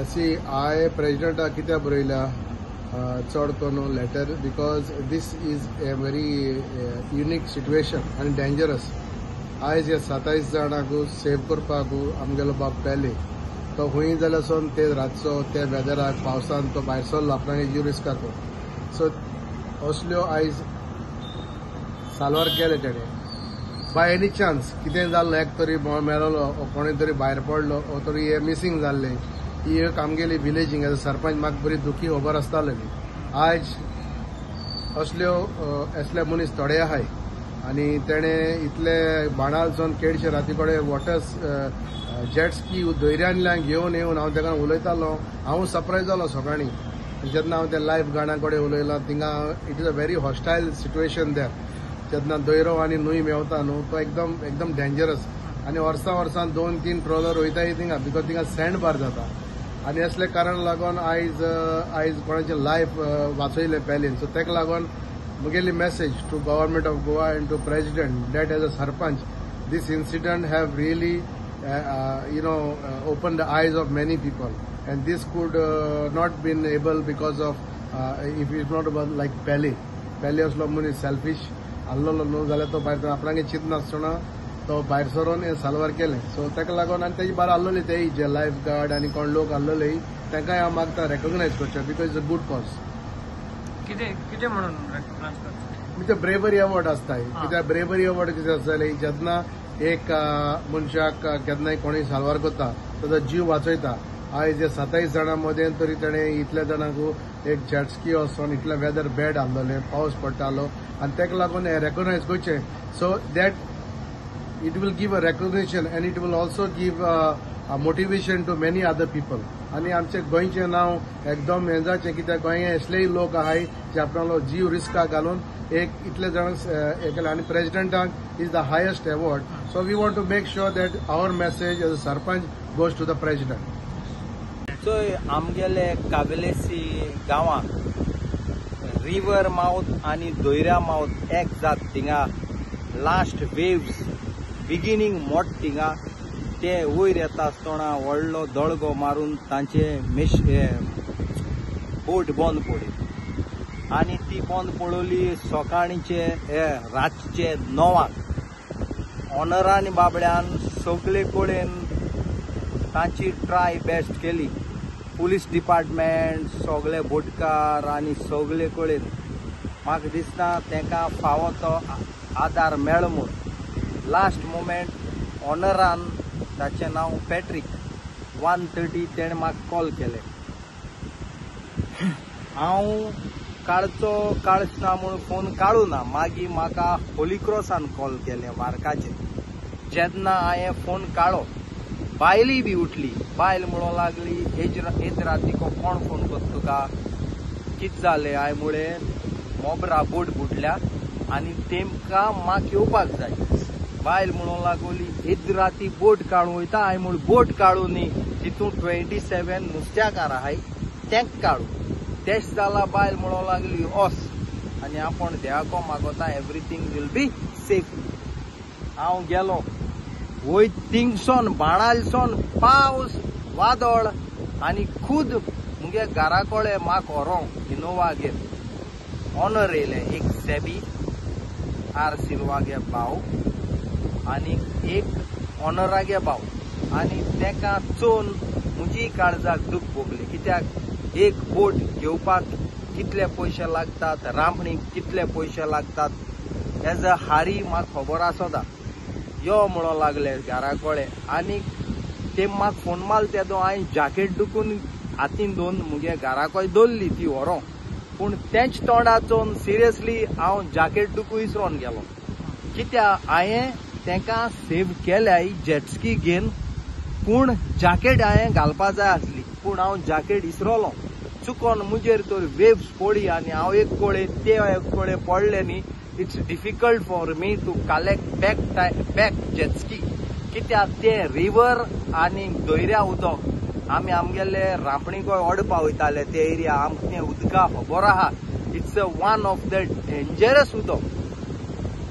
C हांवें प्रेजिडेंटाक कित्याक बरयल्या चड करून letter, because this is a very unique situation आनी डेंजरस. आयज ह्या 27 जाणांक सेव करपाक आमगेलो बाब पेले तो खंय जाल्यार सोन ते रातचो ते वेदराक पावसान तो भायर सरलो आपणागे जीव रिस्काक. सो असल्यो आयज साल्वार केले तेणें. बाय एनी चान्स कितें जाल्लो, एक तरी मेळलो कोणूय तरी भायर पडलो ओ तरी हे मिसींग जाल्लें, ही एक आमगेली विलेजींग एज अ सरपंच म्हाका बरी दुखी खबर आसताली. आयज असल्यो असले मनीस थोडे आहाय आनी तेणें इतले बाणालसून केडशे राती कडेन वॉटर जेट स्की धैर्यानल्यान घेवन येवन हांव तेका उलयतालो. हांव सरप्रायज जालो सकाळीं जेन्ना हांव त्या लायफ गार्डा कडेन उलयलां. थिंगा it is a very hostile situation there. जेन्ना दयरो आनी न्हंय मेवता न्हू तो एकदम एकदम डेंजरस आनी वर्सां वर्सां 2-3 ट्रॉलर वयताय थिंगा, because थिंगा सँड बार जाता आनी असले कारण लागून आयज आयज कोणाचें लायफ वाचयलें पेलीन. सो ताका लागून म्हगेली message to government of Goa and to president that as a sarpanch this incident have really you know open the eyes of many people and this could not been able because of if is not about like Pele. Pele असलो मनीस selfish आसलेलो न्हू जाल्यार तो भायर आपणागे चिंतनासतना तो भायर सरून हें साल्वार केलें. सो ताका लागून आनी तेजे बारा आसलेले तेय जे लायफ गार्ड आनी कोण लोक आसलेले तांकांय हांव मागता रेकॉग्नायज करचें, because it's a good cause. कितें कितें म्हणून रेकॉग्नायज करचें? म्हणजे ब्रेवरी अवॉर्ड आसता. कित्याक ब्रेवरी अवॉर्ड कितें आसतलें, जेन्ना एक मनशाक केन्नाय कोणूय साल्वार करता ताजो जीव वाचयता. आयज 27 जाणां मदें तरी तेणें इतल्या जाणांक एक जेटस्की वचोन इतलें वेदर बॅड आसलेलें, पावस पडटालो आनी ताका लागून हें रेकॉग्नायज करचें so that it will give a recognition and it will also give a motivation to many other people. आनी आमचे गोंयचें नांव एकदम हें जावचें, कित्याक गोंय असलेय लोक आहाय जे आपणालो जीव रिस्काक घालून एक इतले जाणांक हें केलें. आनी प्रेजिडेंटाक is the highest award, so we want to make sure that our message as a sarpanch goes to the president. चोय आमगेले कावेलेसी गांवांत रिवर माउथ आनी दोयरा माउथ एक जात थिंगा लास्ट वेव्स बिगिनींग मोट थिंगा ते वयर येता आसतना व्हडलो दळगो मारून तांचे मेश बोट बंद पडली आनी ती बंद पडली सकाळींचे रातचे 9 ऑनरान बाबड्यान सगळे कडेन तांची ट्राय बेस्ट केली. पुलीस डिपार्टमेंट सगळे बोटकार आनी सगळे कडेन म्हाका दिसता तांकां फावो तो आदार मेळो म्हूण. लास्ट मोमेंट ऑनरान ताचें नांव पॅट्रीक 1:30 तेणें म्हाका कॉल केलें. हांव काडचो काडच ना म्हूण फोन काडूं ना. मागीर म्हाका होली क्रॉसान कॉल केलें वार्काचेर. जेन्ना हांवें फोन काडलो बायली बी उठली. बायल म्हणूंक लागली एज रातीको कोण फोन करता तुका, कितें जालें? हांवें म्हळें मोबरा बोट बुडल्या आनी तेमकां म्हाका येवपाक जाय. बायल म्हणूंक लागली एद राती बोट काडूं वयता. हांवें म्हळें बोट काडूं न्ही, तितून 27 नुस्त्याकार आहाय तेंक काडूं. तेश जाला बायल म्हणूंक लागली ओस आनी आपूण देवाको मागोता एवरीथींग will be safe. हांव गेलो वय थिंगसोन बाणालसोन पावस वादळ आनी खूद मुगे घरा कडेन म्हाका व्हरोंक इनोवा घेवन ऑनर येयलें एक सेबी आर सिल्वागे भाव आनी एक ऑनरागे भाव आनी तेका चोवन म्हजी काळजाक दूख भोगली. कित्याक एक बोट घेवपाक कितले पयशे लागतात, रांपणीक कितले पयशे लागतात एज अ हारी म्हाका खबर आसता. यो म्हणूंक लागले घरा कडेन आनी ते म्हाका फोन मारले तेदो हांवें जॅकेट दुखून हातीन दोन मुगे घराकय दवरली ती व्हरोंक. पूण तेंच तोंडा चोवन सिरियसली हांव जॅकेट दुखू इसरोन गेलो. कित्याक हांवें तेंकां सेव केल्याय जेटस्की घेवन, पूण जॅकेट हांवें घालपा जाय आसली, पूण हांव जॅकेट इसरोलो. चुकोन मुजेर तर वेव्स पडली आनी हांव एक कडेन ते एक कडेन पडले न्ही. It's difficult for me to collect back jet ski. कित्याक ते रिवर आनी दर्या उदक आमी आमगेले रांपणीकय ओडपा वयताले ते एरिया आमकां तें उदका खबर आहा. It's a one of the dangerous उदक.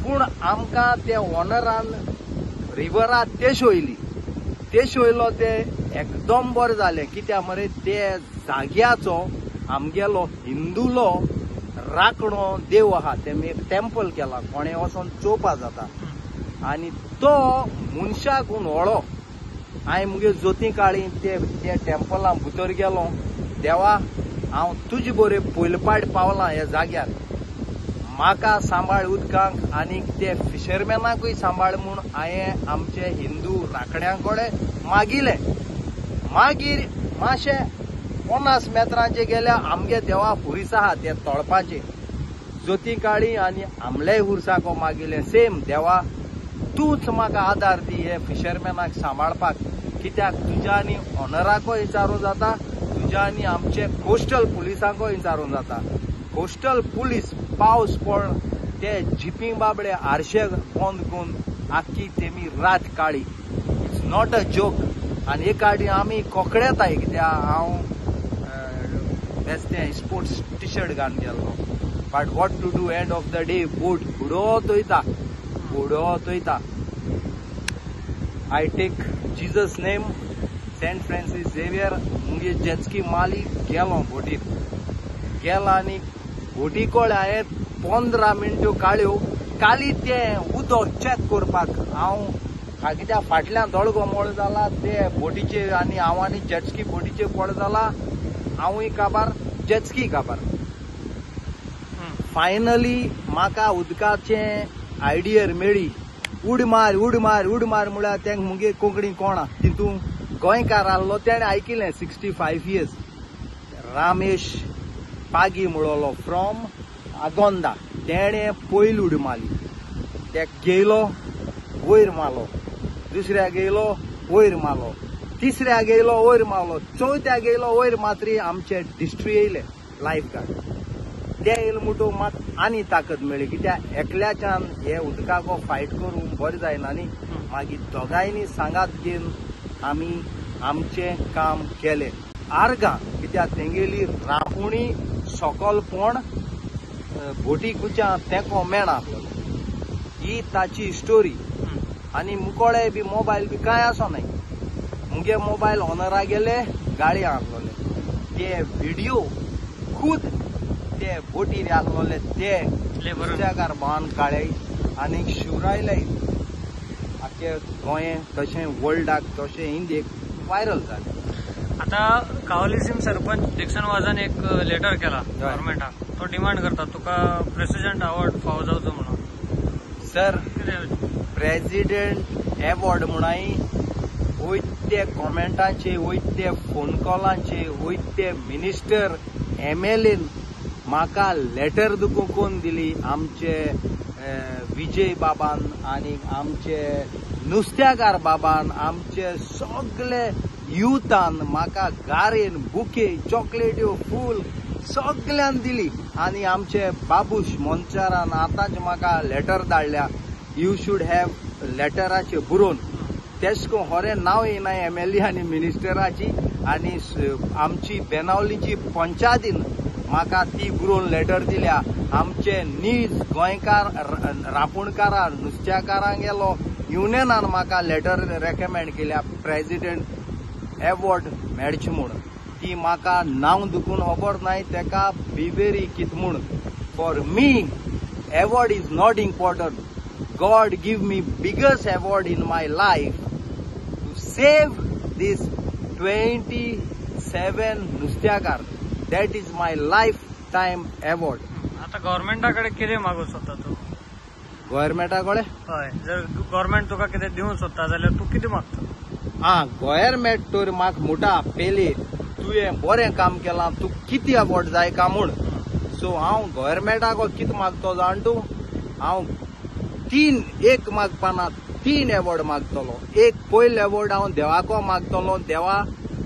पूण आमकां ते ओनरान रिवरा तेश वयली, तेश वयलो ते एकदम बरें जालें. कित्याक मरे ते जाग्याचो आमगेलो हिंदूलो राखणो देव आहा, तेमी एक टेम्पल केला, कोणें वचोन चोवपा जाता. आनी तो मनशाक व्हळो. हांवें मुगे जोती काळी ते टेम्पलां भितर गेलो. देवा हांव तुजे बरे पयले पाट पावलां ह्या जाग्यार, म्हाका सांबाळ उदकांक आनी ते फिशरमॅनाकूय सांबाळ म्हूण हांवें आमचे हिंदू राखण्यां कडेन मागिलें. मागीर मातशें 50 मेत्रांचे गेल्या आमगे देवा हुरीस आहा ते तळपाचे, जोती काळी आनी आमलेय हुरसाको मागिलें. सेम देवा तूंच म्हाका आदार दी हे फिशरमॅनाक सांबाळपाक, कित्याक तुज्या आनी ऑनराकूय विचारूं जाता, तुज्या आनी आमचे कोस्टल पुलिसांकूय विचारूं जाता. कोस्टल पुलीस पावस पड ते जिपी बाबडे आरशे बंद करून आख्खी तेमी रात काळी. It's not a joke. आनी एक आडी आमी कोकडेताय, कित्याक हांव बेस्तें स्पोर्ट्स टी शर्ट घालून गेल्लो. But what to do, end of the day boat बुडोवत वयता, बुडोवत वयता. I take Jesus name, Saint Francis Xavier. मुगे जेटस्की माली गेलो बोटीर, गेलो आनी बोटी कडेन हांवें 15 मिनट्यो काळ्यो. काली तें उदक चॅक करपाक हांव कित्याक फाटल्यान दळगो मोळ जाला ते बोटीचेर, आनी हांव आनी जेटस्की बोटीचेर पड जाला, हांवूय काबार जेटस्की काबार. फायनली म्हाका उदकाचें आयडियर मेळ्ळी. उड मार उड मार उड मार म्हळ्यार तेंक मुगे कोंकणी कोणा तितून गोंयकार आहलो तेणें आयकिलें. 65 इयर्स रामेश पागी म्हणलो फ्रॉम आगोंदा, तेणें पयली उडी मारली. तेक गेलो वयर मारलो, दुसऱ्या गेलो वयर मारलो, तिसऱ्या गेलो वयर मारलो, चवथ्या गेलो वयर मात्री आमचे डिस्ट्री येयले लायफ गार्ड. ते येयले म्हणटकूच मात आनी ताकद मेळ्ळी, कित्याक एकल्याच्यान हे उदकाको फायट करूंक बरें जायना न्ही. मागीर दोगांयनी सांगात घेवन आमी आमचें काम केलें. आर्गां, कित्याक तेंगेली रांपोणी सकलपण बोटी कुच्या तेंको मेळना, ही ताची स्टोरी. आनी मुकोळे बी मोबायल बी कांय आसो नाय, मुगे मोबायल ऑनरा गेले गाळी आहलोले, ते व्हिडिओ खूद ते बोटीर आहलोले ते नुस्त्याकार बांद काळे आनी शिवरायले आख्खे गोंय तशें वर्ल्डाक तशें इंडियेक व्हायरल जालें. आता कावलीसिम सरपंच डिक्सन वाजान एक लेटर केला गव्हर्मेंटाक, तो डिमांड करता तुका प्रेसिडेंट अवॉर्ड फावो जावचो म्हणून. सर प्रेसिडेंट एवॉर्ड म्हणाय वयते कॉमेंटाचे, वयते फोन कॉलांचे, वयते मिनिस्टर MLA म्हाका लेटर दुखून कोण दिली, आमचे विजय बाबान आनी आमचे नुस्त्याकार बाबान, आमचे सगळे युथान म्हाका गारेन बुके चॉकलेट्यो फूल सगळ्यान दिली. आनी आमचे बाबूश मोन्चारान आतांच म्हाका लेटर धाडल्या, you should have लेटराचे बरोवन. तेश करून होरें नांव येना MLA आनी मिनिस्टराची, आनी आमची बेनावलीची पंचायतीन म्हाका ती बरोवन लेटर दिल्या. आमचे नीज गोंयकार रांपोणकारां नुस्त्याकारां गेलो युनियनान म्हाका लेटर रेकमेंड केल्या प्रेसिडेंट एवॉर्ड मेळचें म्हूण. ती म्हाका नांव दुखून खबर नाय तेका बिबेरी कित म्हूण. For me award is not important. God give me biggest award in my life to save this 27 नुस्त्याकार. That is my lifetime award. आता गव्हर्मेंटा कडेन कितें मागूंक सोदता तूं? गव्हर्मेंटा कडेन? हय, जर गव्हर्मेंट तुका कितें दिवंक सोदता जाल्यार तूं कितें मागता? आं, गव्हर्मेंट तर म्हाका म्हणटा पेले तुवें बरें काम केलां, तूं कितें अवॉर्ड जाय काय म्हूण. सो हांव गव्हर्मेंटाक कितें मागतो जाण तूं, हांव 3 मागपाना, 3 एवॉर्ड मागतलो. एक पयलो एवॉर्ड हांव देवाको मागतलो, देवा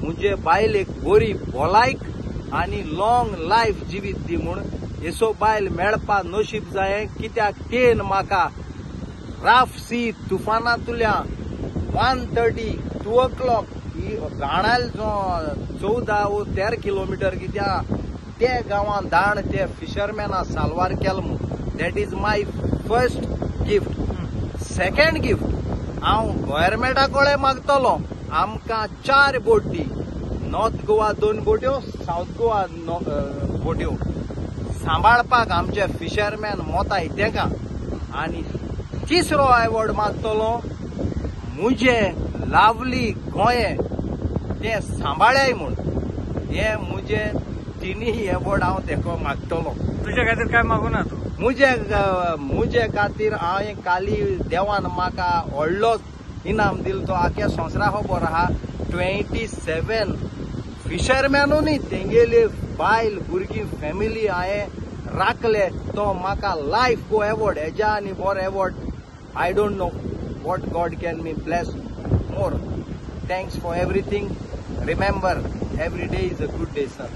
मुजे बायलेक बरी भलायक आनी लॉंग लायफ जिवीत दी म्हूण. येसो बायल मेळपा नशीब जाय, कित्याक तेन म्हाका राफ सी तुफानांतल्या 1:30 2 o'clock गाणाल 14 वो 13 किलोमीटर कित्याक ते गांवान दाण ते फिशरमॅना साल्वार केलो म्हूण. That is my first gift. Second gift हांव गव्हर्मेंटा कडेन मागतलो, आमकां 4 बोट दी, नॉर्थ गोवा 2 बोट्यो, सावथ गोवा बोट्यो सांबाळपाक आमचे फिशरमॅन मोताय तेका. आनी तिसरो एवॉर्ड मागतलो मुजे लावली गोंये तें सांबाळ्याय म्हूण. हे मुजे तिनूय एवॉर्ड हांव तेका मागतलो. तुज्या खातीर काय मागू ना तूं? मुजे खातीर हांवें काली देवान म्हाका व्हडलो इनाम दिलो, तो आख्या संवसारा खबर आहा. 27 फिशरमॅनू न्ही, तेंगेली बायल भुरगीं फॅमिली हांवें राखले, तो म्हाका लायफ गो एवॉर्ड. हेज्या आनी बरो award I don't know what God can me bless more. Thanks for everything. Remember, every day is a good day, sir.